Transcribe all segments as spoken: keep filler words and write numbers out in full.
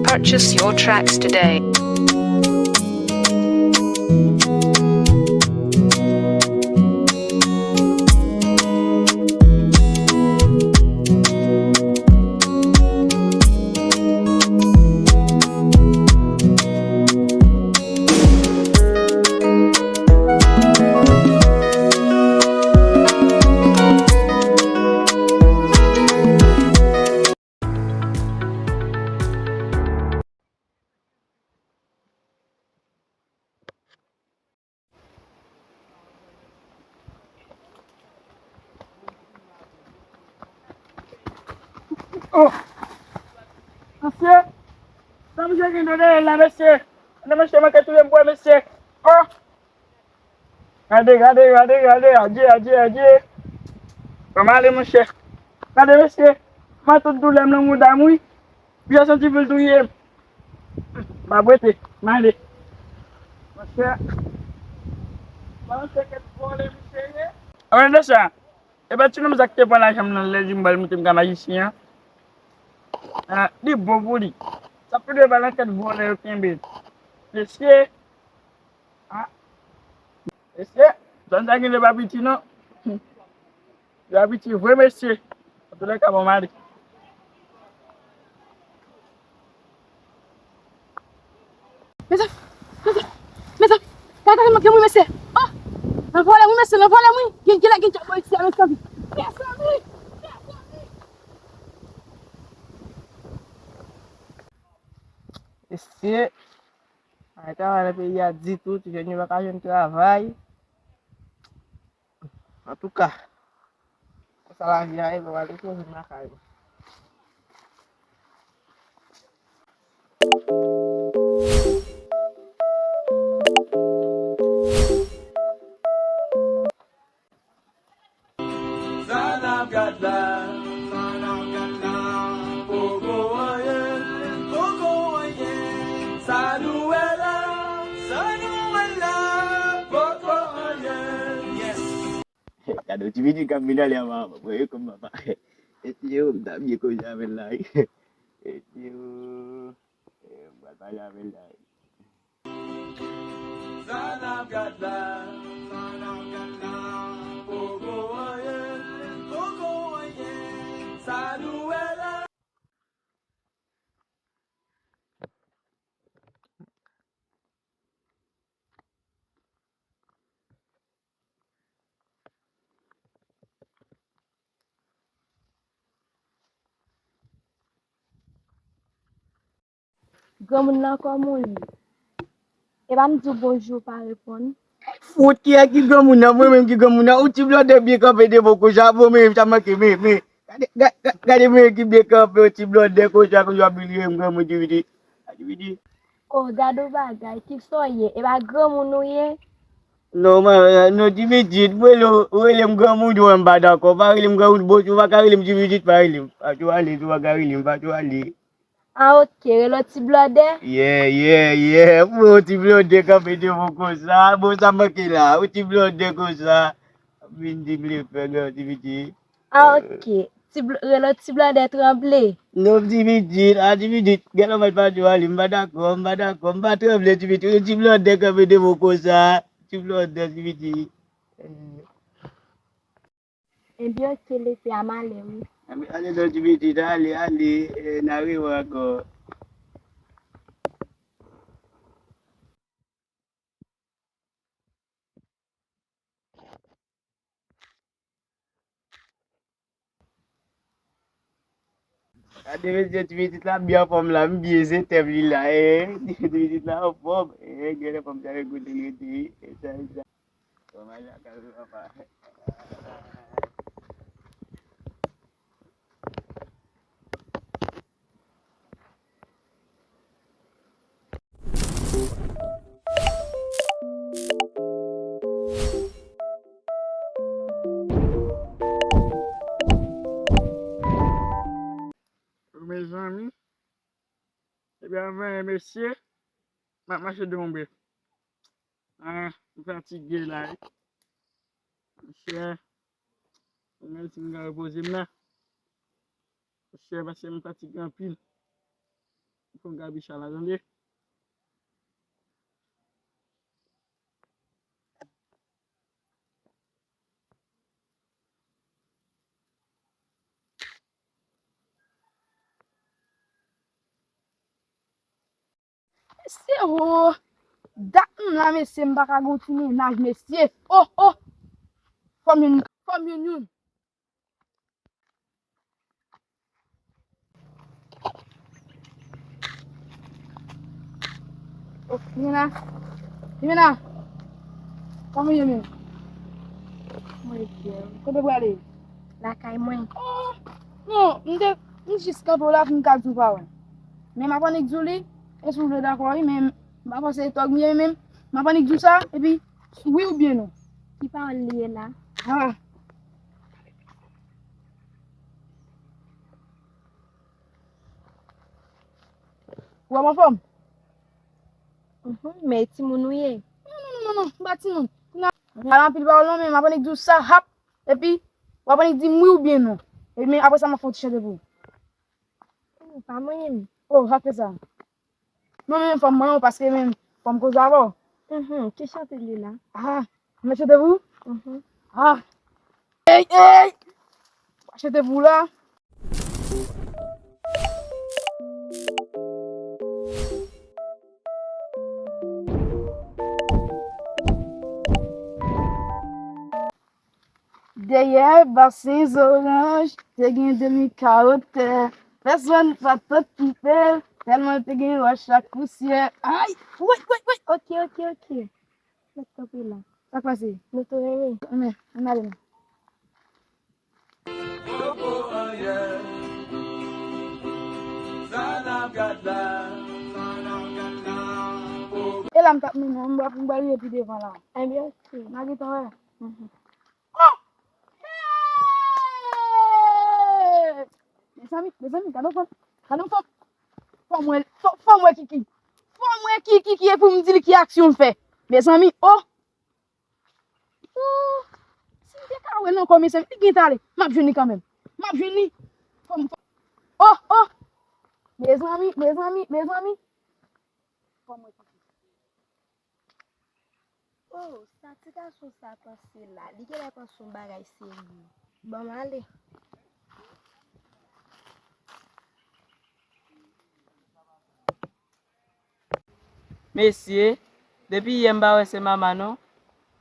Purchase your tracks today. Oh! Mesye! Sa misye gen dèyè l la, mesye! Mesye, manke touye m, mesye! Oh! Gade, gade, gade, gade, adye, adye, adye. Ban m ale, monchè. Gade, mesye, m a tout doulè m nan mouda m, wi. Byen santi pou l touye m. M ap rete, m ale. Monchè, m a yon sèkèt vòlè, mesye, ye. Ann de sa, e pa ti nonm sa k te pran lajan m nan lè di m ba l montre m ka majisyen an. Ah, li bon pou li. Sa pou de pa nan kèt vòlè yo kenbe. Mesye, ah. Mesye, zòn sa gen de pa piti non. Yo pa piti vre mesye. Antoulèka bon mari. Mezanmi, mezanmi, mezanmi. Kaka manke mwen mesye. Oh! Nan vòlè mwen mesye, nan vòlè mwen. Gen gen la gen djab isi a mezanmi. Mezanmi. Mesye. Pa gen travay nan peyi a ditou, ti jèn yo pa ka jwenn travay. Antouka, konsa lavi a ye, bon, ale koze m lakay mwen. Sa n ap gad la, sa n ap gad la, poko anyen, poko anyen. Sa nou wè la, sa nou wè la, poko anyen. Yes. Gade yon ti videyo k ap vin ale anba, mwen, e kòm papa. Eti yo, m ta byen koze avè l la, wi. Eti yo, e, m pral pale avè l la, wi. Sa n ap gad la, sa n ap gad la, poko anyen, poko anyen, sa nou wè la. Granmoun nan, kòman w ye? Epa m di w bonjou, w pa reponn. Fout, kiyès ki granmoun nan? Mwen menm ki granmoun nan? Ou ti blòdè byen kanpe devan w konsa, bon, men sa manke, men, men. Gade, ga- ga- gade mwen ki byen kanpe, ou ti blòdè konsa, konsa w ap rele m granmoun, ti piti. Ti piti. Oh, gade yon bagay, kisa w ye? Epa granmoun ou ye? Non, mwen, non, ti piti, ou rele, ou rele m granmoun, ou wè m pa dakò. Pa rele m granmoun, bon, si w pa ka rele m ti piti, pa rele m. Pa tou ale, si w pa ka rele m, pa tou ale. Ah, ok, rele w ti blòdè? Yeah, yeah, yeah. Bon, ti blòdè kanpe devan w konsa. Bon, sa manke la. Ou ti blòdè konsa. Vin di m le fè, granmoun, ti piti. Ah, ok. Ti bl- rele w ti blòdè tranble. Non, ti piti, ah, ti piti. Gèt lòt pa tou ale. M pa dakò, m pa dakò. M pa tranble, ti piti. Ou ti blòdè kanpe devan w konsa. Ti blòdè, ti piti. Eh. Ebyen, ok, leve a, m ale, wi. Anben, ale non, ti piti, ale, ale, eh, n a rewè ankò. Gade mesye, ti pitit la byen anfòm la, m byen se tèm li la, eh, ti pitit la anfòm, eh, gade anfòm sa, kote l rete, eh, sa, sa. Kòman lakay ou papa? Mezanmi, ebyen, anvan, mesye, m ap mache de yon bri. Ah, m fatige la wi. Monchè, mwen menm si m ka repoze m la. Monchè, paske m fatige anpil. Fò m ka bicha la, tande. Mesye, oh! Dat m la, mesye, m pa ka gen yon ti mennaj, mesye. Oh, oh! Fò m youn, fò m youn, youn. Oh, Jimena. Jimena. Kòman w ye menm? Mwen byen. Kote w prale? Lakay mwen. Oh, non, m te, m jis kanpe w la pou m ka di w pawòl. Men m ap annik di w li, e si w vle dakò wi, men m pa panse tòg m ye menm. M ap annik di w sa, epi wi oubyen non. Ki pawòl li ye la? Ah. Ou wè m anfòm? Mhm, men e timoun ou ye? Non, non, non, non, non, m pa timoun. Kounye a, m pa nan anpil pawòl non, men m ap annik di w sa, hap, epi w ap annik di m wi oubyen non. Epi men apre sa, m ap fè yon ti chante pou ou. Oh, pa mwen menm. Oh, hap fè sa. Mwen menm fò m manyen w paske menm fò m koze avè w. Mhm, ki chante li la? Ah, m chante pou ou? Mhm. Ah. Ey, ey! M chante pou ou la. Dèyè basen zoranj, te gen demi kawotè. Pèsonn pa t okipe l, tèlman te gen wòch ak pousyè. Ay! Woy, woy, woy! Ok, ok, ok. Mèt kanpe la. Sa k pase? Nou tou renmen. Renmen. Ann ale non. E la m t ap mennen w, m pral, m pral rive pi devan la. Ebyen, ok. N a gentan wè. Mhm. Oh! Hey! Mezanmi, mezanmi, gade yon fanm. Gade yon fanm. Fò m wè, fò, fò m wè Kiki. Fò m wè Kiki, ki e pou m di l ki aksyon l fè. Mezanmi, oh! Oh! Si m te ka wè l ankò, mezanmi, li gentan ale. M ap jwenn li kanmenm. M ap jwenn li. Fò m, fò, oh, oh! Mezanmi, mezanmi, mezanmi. Fò m wè Kiki. Oh, sa ti gason sa panse la. Li genlè panse yon bagay serye. Ban m ale. Mesye, depi yè m pa wè sè Mama non.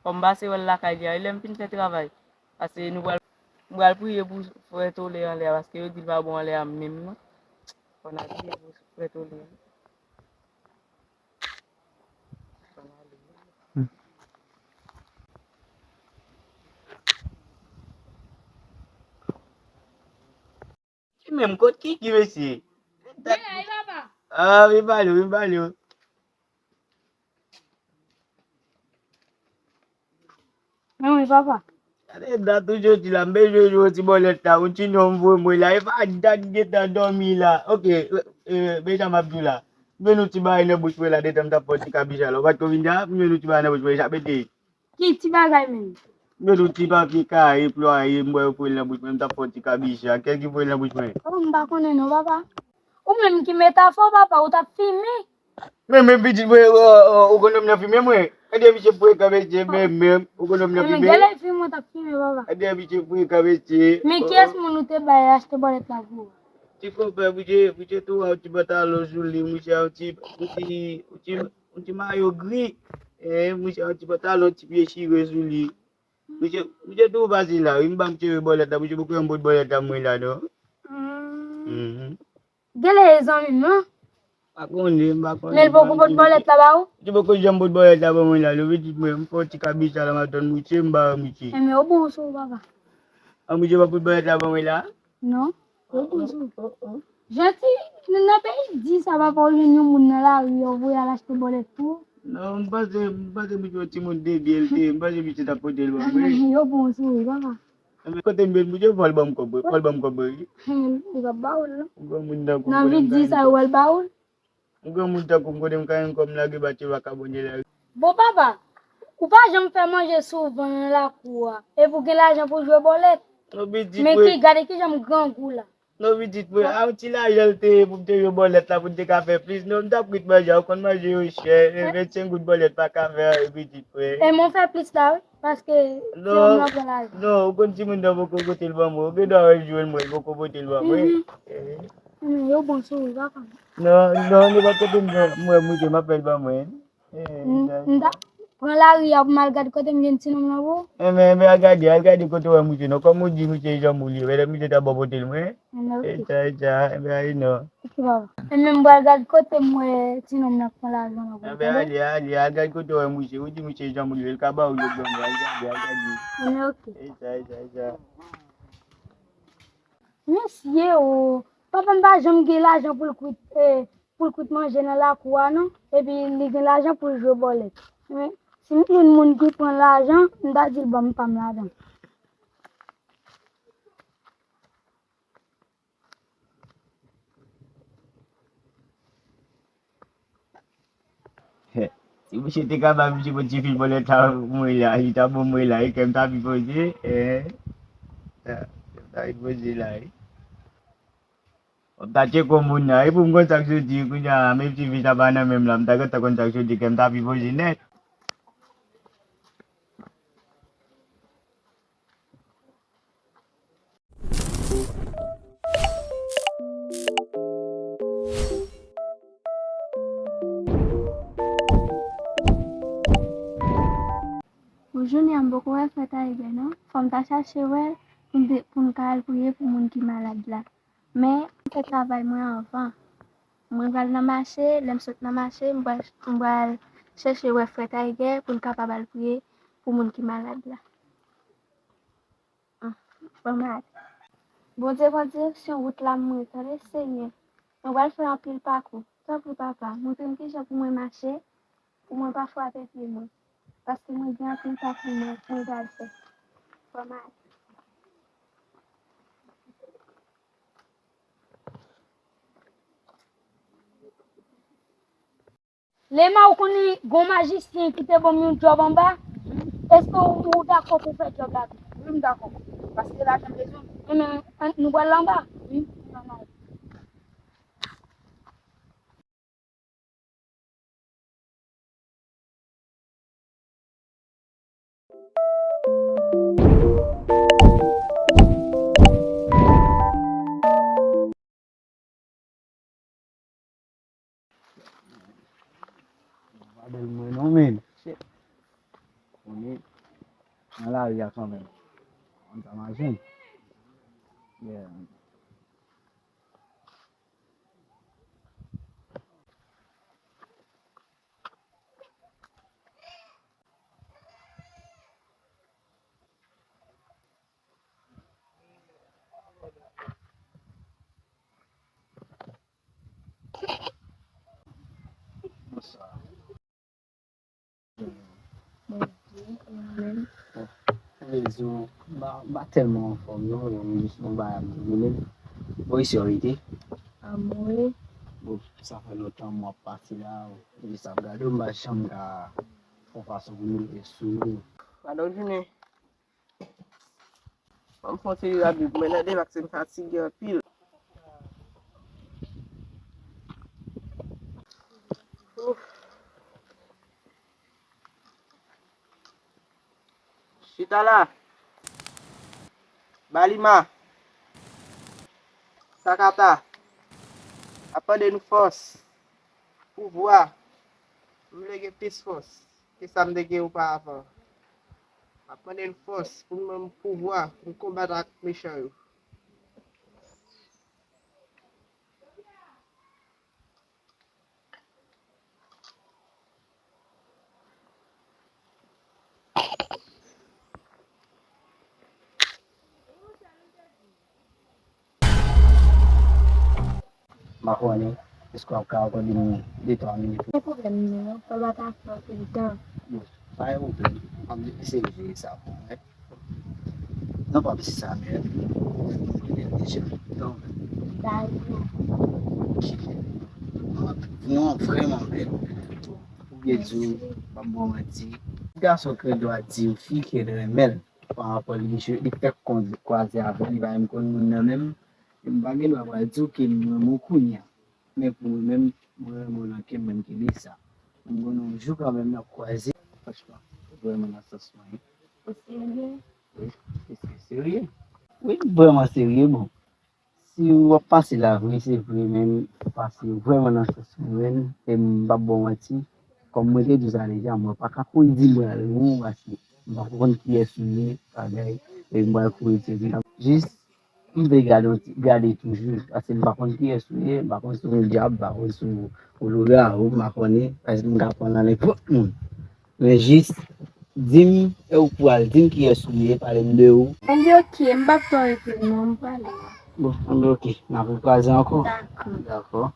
Fò m pase wè l lakay li a. E lè m fin fè travay. Paske nou pral, m pral priye pou frè Tole anlè a, paske yo di l pa bon anlè a menm non. Fò n al priye pou frè Tole. Ki menm kot ki, ki mesye? Vin la, e papa. Ah, vin pale w, vin pale w. Men wi, papa. Gade dat ou jodi la, m bezwen jwe yon ti bòlèt la, yon ti nonm voye mwen la, e pa dat m gentan dòmi la. Ok, e, e, men jan m ap di w la. M jwenn yon ti bagay nan bouch mwen la, detan m t ap fè yon ti kabicha la. Ou pa t ko vin la, m jwenn yon ti bagay nan bouch mwen, sa pete. Ki ti bagay menm? M jwenn yon ti papye kaye, plwaye, m wè yo voye l nan bouch mwen, m t ap fè yon ti kabicha. Kiyès ki voye l nan bouch mwen? Oh, m pa konnen non, papa. Ou menm ki metafò, papa, ou t ap fimen. Men, men pitit mwen, o, o, ou konn nonm nan fimen mwen. Gade misye frekan mesye, men, men, ou konn nonm nan fimen. Gade fimen w t ap fimen, papa. Gade misye frekan mesye. Men kiyès moun ou te bay achte bòlèt la pou ou? Ti konpè, misye, misye tou, yon ti pantalon sou li, misye, yon ti, yon ti, yon ti, yon ti mayo gri. Eh, misye, yon ti pantalon, ti pye chire sou li. Misye, misye tou pase la, wi, m ba misye bòlèt la, misye poko janm pot bòlèt la mwen la, non. Mhm. Genlè e zanmi m, non? Pa konnen, m pa konnen. Men l poko pot bòlèt la ba ou? Misye poko janm pot bòlèt la ban mwen la, non, pitit mwen, m fè yon ti kabicha la, m ap tann misye, m ba misye. Enben, ou bon sou ou, papa. An, misye pa pot bòlèt la ban mwen la? Non, ou bon sou ou. Oh, oh. Janti, nan peyi di sa, papa, ou jwenn yon moun nan lari, yo voye al achte bòlèt pou ou? Non, m panse, m panse misye yon timoun debil, te, m panse misye t ap pote l ban mwen. Yo bon sou ou, papa. Enben, kote m jwenn misye, fò l ban m kòb, fò l ban m kòb, wi. Li p ap ba ou l, non. Yon granmoun tankou m, kote m ka jwenn kòb? Yon granmoun tankou m, kote m ka jwenn kòb, m lage batye vakabon de la. Bon, papa, Ou pa janm fè manje souvan nan lakou a. Epi w gen lajan pou jwe bòlèt. Non, pitit mwen. Men ki, gade kijan m grangou la. Non, pitit mwen, a yon ti lajan l te ye pou m te jwe bòlèt la, pou n te ka fè plis. Non, m t ap kwit manje a, ou konn manje yo chè, e vennsenk goud bòlèt pa ka fè anyen, pitit mwen. E mwen fè plis la, wi, paske timoun nan pran lajan. Non, ou konn timoun nan poko pote l ban mwen, ou gen dwa wè l jwenn mwen, l poko pote l ban mwen. Mhm. Eh. Mm, yo bon sou ou, pa konn. Non, non, nenpòt kote m wè m mouche, m ap fè l ban mwen. Eh, m, m ta pran lari a pou m al gad kote m jwenn ti nonm nan pou. Enben, enben, al gade, al gade kote w wè mouche non. Kòm ou di mouche e janm ou li, wè lè mouche ta bon pote l mwen. Enben, ok. Echa, echa, enben, ayi non. Ok, papa. Enben, m pral gad kote m wè ti nonm nan pran lajan nan pou. Enben, ale, ale, al gad kote w wè mouche. Ou di mouche e janm ou li, l ka ba ou lòt ban mwen. Al gade, al gade. Enben, ok. Echa, echa, echa. Mesye o, papa m pa janm gen lajan pou l kwit, eh, pou l kwit manje nan lakou a non, epi li gen lajan pou l jwe bòlèt. Men, si m jwenn moun ki pran lajan, m ta di l ban m pa m ladan. Si misye te kapab, misye pran ti fil bòlèt la pou mwen la, li ta ban mwen la, e kè m ta pi poze, eh, ta, ta pi poze la, wi. M ta tcheke moun nan, e pou m konn sa k soti, kounye a, menm si fil sa pa nan men m la, m ta gentan konn sa k soti, kè m ta pi poze nèt. Pou jounen an, m poko wè frè Tiger non. Fò m ta chache wè l pou n te, pou n ka al priye pou moun ki malad la. Men, m fè travay mwen anvan. Mwen pral nan mache, lè m sot nan mache, m pral, m pral chèche wè frè Tiger pou n kapab al priye pou moun ki malad la. Ah, bon, m ale. Bondye pran direksyon wout la mwen, tande, Senyè. Mwen pral fè anpil pakou. Tanpri, Papa, montre m kijan pou mwen mache, pou mwen pa frape pye mwen. Paske mwen gen anpil pakou mwen, mwen pral fè. Bon, m ale. Lema, ou konn li gon majisyen ki te ban m yon djòb anba? Èske ou, ou dakò pou w fè djòb la tou? Wi, m dakò. Paske lajan m bezwen. Enben, ann, nou pral anba. Wi, nou pral anba. Pa bèl mwen non, men. Shit. Konnen nan lari a kanmenm. Ann ta mache. Yeah. Bonswa. Bon, mwen menm. Bon, mwen di w, m pa, m pa tèlman anfòm non, men m jis gon bagay m te vle. Bon, isi w rete? Amwe. Bon, sa fè lontan m ap pase la, m jis ap gade w, m pa janm ka fè yon fason pou m rive sou ou. Padon, jounen. Ban m fè yon ti li Labib mwen tande, paske m fatige anpil. Ouf. Chita la. Balima. Sakata. Ap mande nou fòs. Pouvwa. M vle gen plis fòs ke sa m te gen oparavan. M ap mande n fòs pou n ban m pouvwa pou n konbat ak mechan yo. M pa konnen, èske w ap ka akòde m de twa minit? Pa gen pwoblèm non, pa, pa ta fè anpil tan. Bon, pa gen pwoblèm. M ap eseye jere sa pou ou, wi. Non, pa plis sa, men. Mwen deja. Non. Ba yo. Mwen vrèman bèl. Ou byen di w, pa m ba w manti. Gason gen dwa di yon fi ke l renmen l, pa rapò li, li fè kwaze avè l, li pa menm konn moun nan menm. E m pa gen dwa pral di w ke m renmen w kounye a. Men pou mwen menm, mwen renmen w nan kè m, mwen kenbe sa. M konnen yon jou kanmenm n ap kwaze. Franchman, vrèman nan sans mwen. Ou serye? Wi, se serye. Wi, m vrèman serye, bon. Si w ap pase la vre, se vre, men m pase vrèman nan sans mwen, e m p ap ba w manti. Kòm mwen te di w sa deja, mwen pa ka kouri di mwen renmen w, paske m pa konn kiyès ou ye, bagay, e m pral kouri di w. Jis, m vle gade w, gade toujou, paske m pa konn kiyès ou ye, m pa konn si w yon dyab, m pa konn si w yon lougawou, m pa konnen, paske m ka pran nan nenpòt moun. Men jis, di m, e ou pral di m kiyès ou ye, pale m de ou. Enben oke, m p ap twò rete non, m prale. Bon, enben oke, n ap rekwaze ankò. Dakò. Dakò.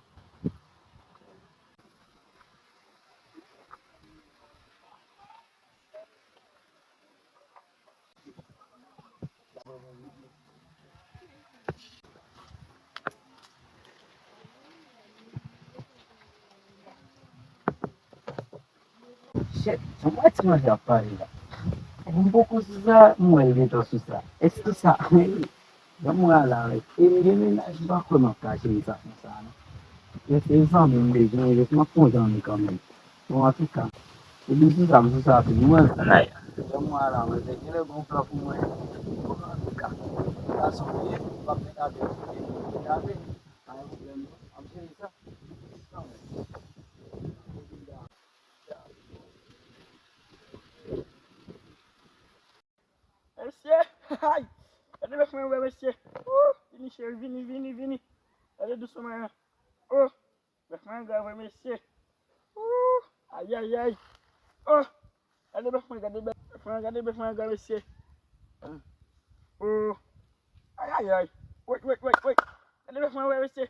Shit, sa mwen ti manje ap pale la. M poko sou sa, m wè l gentan sou sa. Èske sa, jan mwen ala avèk, e m gen mennaj, m pa kwè m ap ka jere sa konsa non. Jis se zanmi m bezwen, jis m ap pran zanmi kanmenm. Bon, antouka, epi sou sa, m sou sa tou, mwen, ay, jan mwen ala, mwen, se genlè gon plan pou mwen. Bon, antouka, gason m ye, m p ap met atè, m met atè, pa gen pwoblèm non, m ap jere sa. Mesye, ay, gade bèf mwen wè, mesye. Ooh, vini, cheri, vini, vini, vini. Gade dous mwen an. Oh, bèf mwen an grav, mesye. Ooh, ayayay. Oh, gade bèf mwen, gade bèf mwen, gade bèf mwen an grav, mesye. Oh, ayayay. Wait, wait, wait, wait. Gade bèf mwen wè, mesye.